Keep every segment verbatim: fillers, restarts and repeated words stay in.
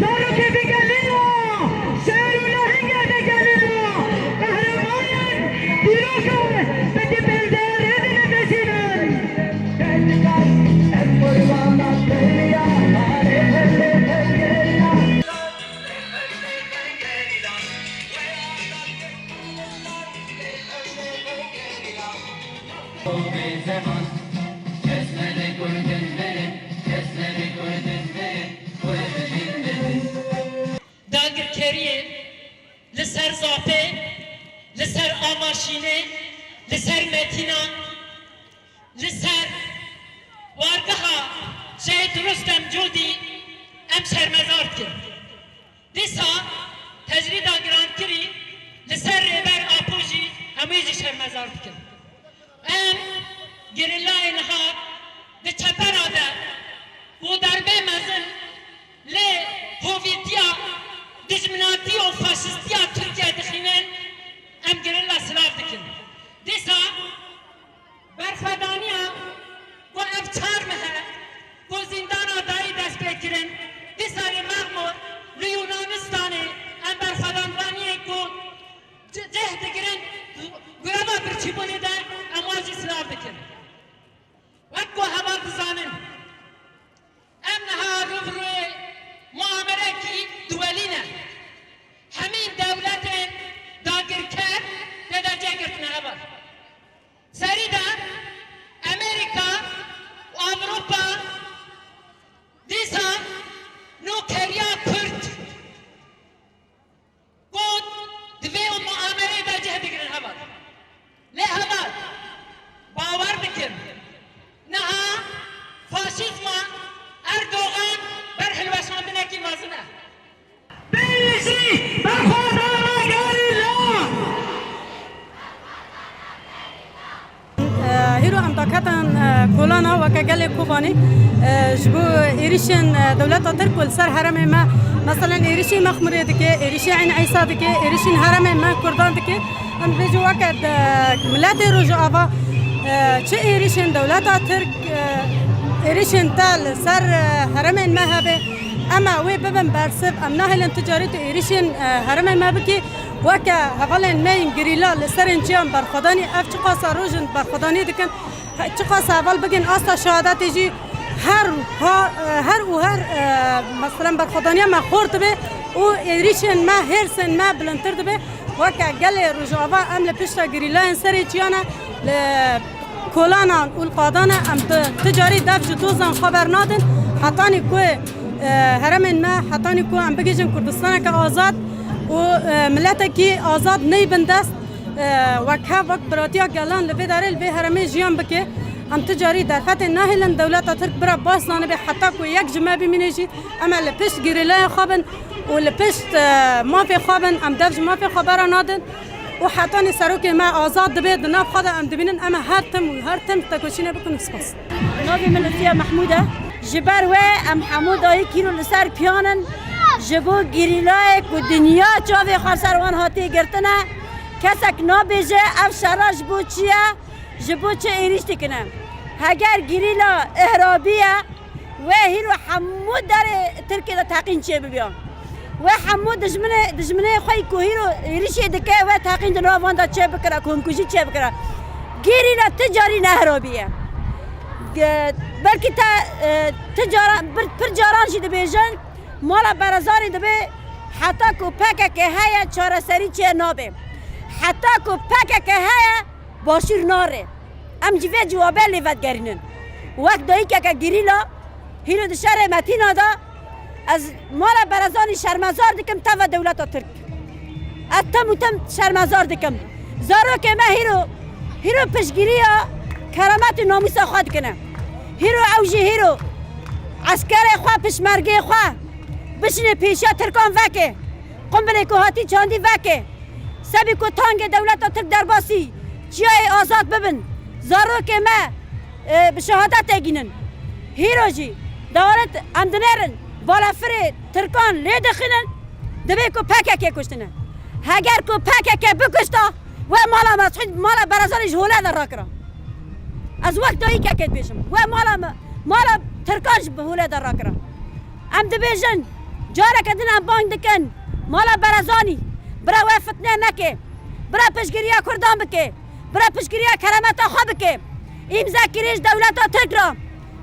Zarokê digelîna, şer û lehengê digelîna, qehremanên dîroka bi dibelderê dinivêjînin. Dagirkeriyê li ser Zafê, li ser Avaşînê, li ser Metîna, li ser wargeha Şehîd Rustem Cûdî em şermezar dikin. Dîsa tecrîda girankirî li ser Rêber Apo jî em wê jî şermezar dikin. Em gerîlayê niha di çepera de ku derbê mezin li hovîtiya dijminatî û faşîstiya Tirkiye dixînin, em gerîla silav dikin. Dîsa berxwedaniya ku ev çar meh e ku zîndana dayî dest pê kirin, dîsa li Mermor, li Yunanistanê em berxwedanvaniyê ku cih digirin, greva birçîbûnê de em wan jî silav dikin. Wek ku heval dizanin, em niha rû bi rûyê muamerekî duwelî ne. Hemî dewletên dagirker tê de cih girtine heval. Serî de Amerîka û Ewropa dîsa nokeriya Kurd got, di vê muamereyê de cih digirin heval. Lê heval, bawer dikim, niha faşîzma Erdogan ber hilweşandinekî mezin e. Pêşî berxwedana gerîla! Hîro em daketin, e, kolana weke gelê Kobanî, e, ji bo êrişên, e, dewleta Tirk ku li ser herêmê me, meselen êrişî Mexmûrê dike, êrişî Eyn Îsa dike, êrişîn herêmê me Kurdan dike. Em dibêjin weke de miletê Rojava, e, çi êrişên dewleta Tirk, e, êrişên te li ser, e, herêmên me hebe, em ê wê bibin bersiv, em nahêlin tu carî tu êrişên, e, herêmên me bikî. Weke hevalên me yên gerîla li serên çiyan berxwedanî, ev çiqasa roj in berxwedanî dikin, he-, çiqasa heval bigin asta şehadetê jî her ha-, e, her û her, e, meselen berxwedaniya me xurt dibe û êrişên me, hêrsên me bilindtir dibe. Weke gelê Rojava em li pişta gerîlayên serê çiyan e, li kolanan û li qadan e. Em tu, tu carî dev ji dozan xwe bernadin. Hetanî ku, e, herêmên me, hetanî ku em bigihîjin Kurdistaneke azad û, e, miletekî azad neyê bin dest, e, wek hev, wek biratiya gelan li vê derê, li vê herêmê jiyan bike. Em tu carî derfetê nahêlin dewleta Tirk bira baş zanibe heta ku yek ji me bimîne jî. Em ê li pişt gerîlaya xwe bin û li pişt, e, mafê xwe bin, em dev ji mafê xwe bera nadin û hetanî serokê me azad dibe, di nav xwe de em dibînin, em ê her tim û her tim tekoşînê bikin û spas. Navê min Lutfiye Mehmûd e. Ji ber wê em hemû dayik îro li ser piyan in, ji bo gerîlayê ku dinya çavê xwe ser wan hatiye girtine, kesek nabêje ev şera ji bo çi ye, ji bo çi êrîş dikine. Heger gerîla ihrabî ye, wê hîro hemû derê Tirkiyê de teqîn çêbibiya. Wê hemû dijminê, dijminê xwe yî ku hîro êrişê dike, wê teqîn di nav wan de çêbikira, komkujî çêbikira. Gerîla ti carî ne ihrabî ye. Ge-, belkî te, e, ti caran, bir, pir caran jî dibêjin, mala Berezanî dibê Heta ku P K K heye, çareserî çê nabe. Heta ku P K K heye, başûr nare. Em ji vê ciwabê lê vedigerînin. Wek dayikeke gerîla, hîro di şerê Metîna de, ez mala Berezanî şermezar dikim teva dewleta Tirk. Ez tim û tim şermezar dikim. Zarokê me hîro, hîro piştgiriya keramet û namûsa xwe dikine. Hîro ew jî hîro eskerê xwe, pişmergê xwe bişinê pêşiya Tirkan veke. Qumbilê ku hatî çandî veke. Sebî ku tangê dewleta Tirk derbasî çiyayê azad bibin. Zarokê me, e, bi şehadetê gînin. Hîro jî dewlet em dinêrin, balafirê Tirkan lê dixînin, dibê ku P K K kuştine. Heger ku P K K bikuşta, we mala Mesûd, mala Berezanî ji holê de rakira. Ez wek dayikekê dibêjim, we mala me, mala Tirkan ji holê de rakira. Em dibêjin, careke din em bang dikin, mala Berezanî, bira we fitne neke, bira piştgiriya Kurdan bike, bira piştgiriya keremeta xwe bike. Îmzekirî ji dewleta Tirk re,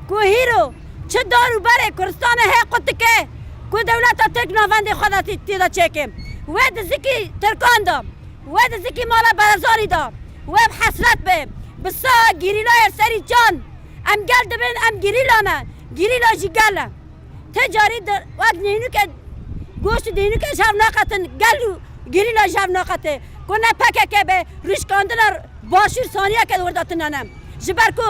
ku hîro çi dar û berê Kurdistanê heye qut dike, ku dewleta Tirk navendê xwe de tê-, tê de çêke. Wê di zikî Tirkan de, wê di zikî mala Berezanî de, wê bi hesret be, bi sa gerîlayê serî çand. Em gel dibin, em gerîla ne. Gerîla jî gel e. Ti carî di, wek nênûke, goşt û nênûke ji hev naqetin, gel û gerîla ji hev naqete. Ku ne P K K be, rûşkandina başûr saniyeke li wir de tune ne. Ji ber ku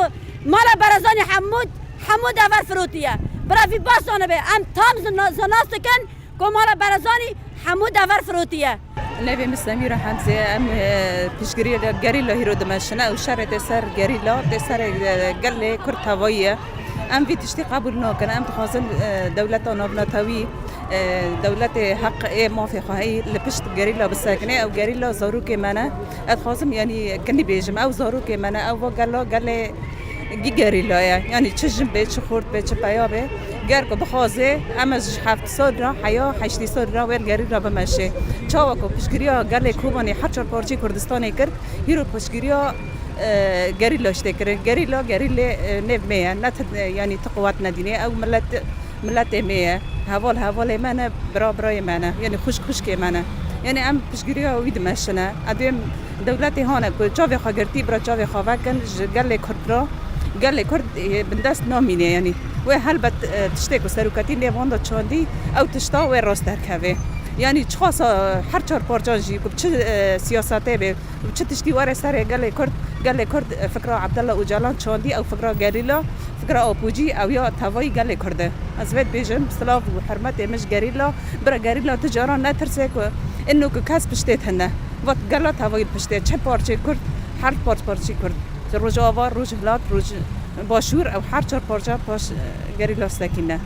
mala Berezanî hemû, hemû dever firotiye. Bira vî behsa nebe. Em tam zina-, zinas dikin, Komara Barazanî hemû dever firotiye. Nevê min Semîra Hemzê ye. Em, e, piştgiriyê gerîla hîro dimeşine û şerê tê ser gerîla, tê ser, e, gelê Kurd tevayî ye. Em vî tiştî qebûl nakin. Em dixwazin, e, dewleta navnetewî, e, dewletê heq ê mafê xwe heyî li pişt gerîla bisekine. Ew gerîla zarokê me ne. Ez dixwazim, yanî, kinî bêjim. Ew zarokê me ne. Ew va gela gelê Gî gerîla ye. Yanî çi jin bê, çi xort bê, çi peya bê. Ger ku bixwaze, em ez ji heft sal re, heya heştê sal re wê gerîla bimeşê. Çawa ku piştgiriya gelê Kobanê her çar parçeyê Kurdistanê kir, hîro piştgiriya, e, gerîla ji tê kirin. Gerîla, gerîlê, e, nêv me ye. Ne ti, e, yanî ti quwet nedînê. Ew milet, miletê me ye. Heval hevalê me ne, bira birayê me ne. Yanî xwişk xwişkê me ne. Yanî em piştgiriya wî dimeşine. Edê Dewletê hane ku çavê xwe girtî, bira çavê xwe vekin ji gelê Kurd re. Gelê Kurd, e, bindest namîne, yanî. Wê helbet, e, tiştê ku seroketî nêvan de çandî, ew tişta wê rast derkeve. Yanî çiqasa her çar parçan jî ku bi çi, e, siyasetê be, bi çi tiştî were serê gelê Kurd, gelê Kurd, e, fikra Abdullah Ocalan çandî, ew fikra gerîla, fikra opûcî, ew ya tevayî gelê Kurd e. Ez vê dibêjim, silav û hurmetê min ji gerîla, bira gerîla tu caran netirse ku ino ku kes piştê tune. Vat gela tevayî piştê, çi parçê Kurd, her parç parçî Kurd. Ji Rojava, Rojhilat, Roj, Başûr, ew her çar parça paş, e, gerîla sekîne.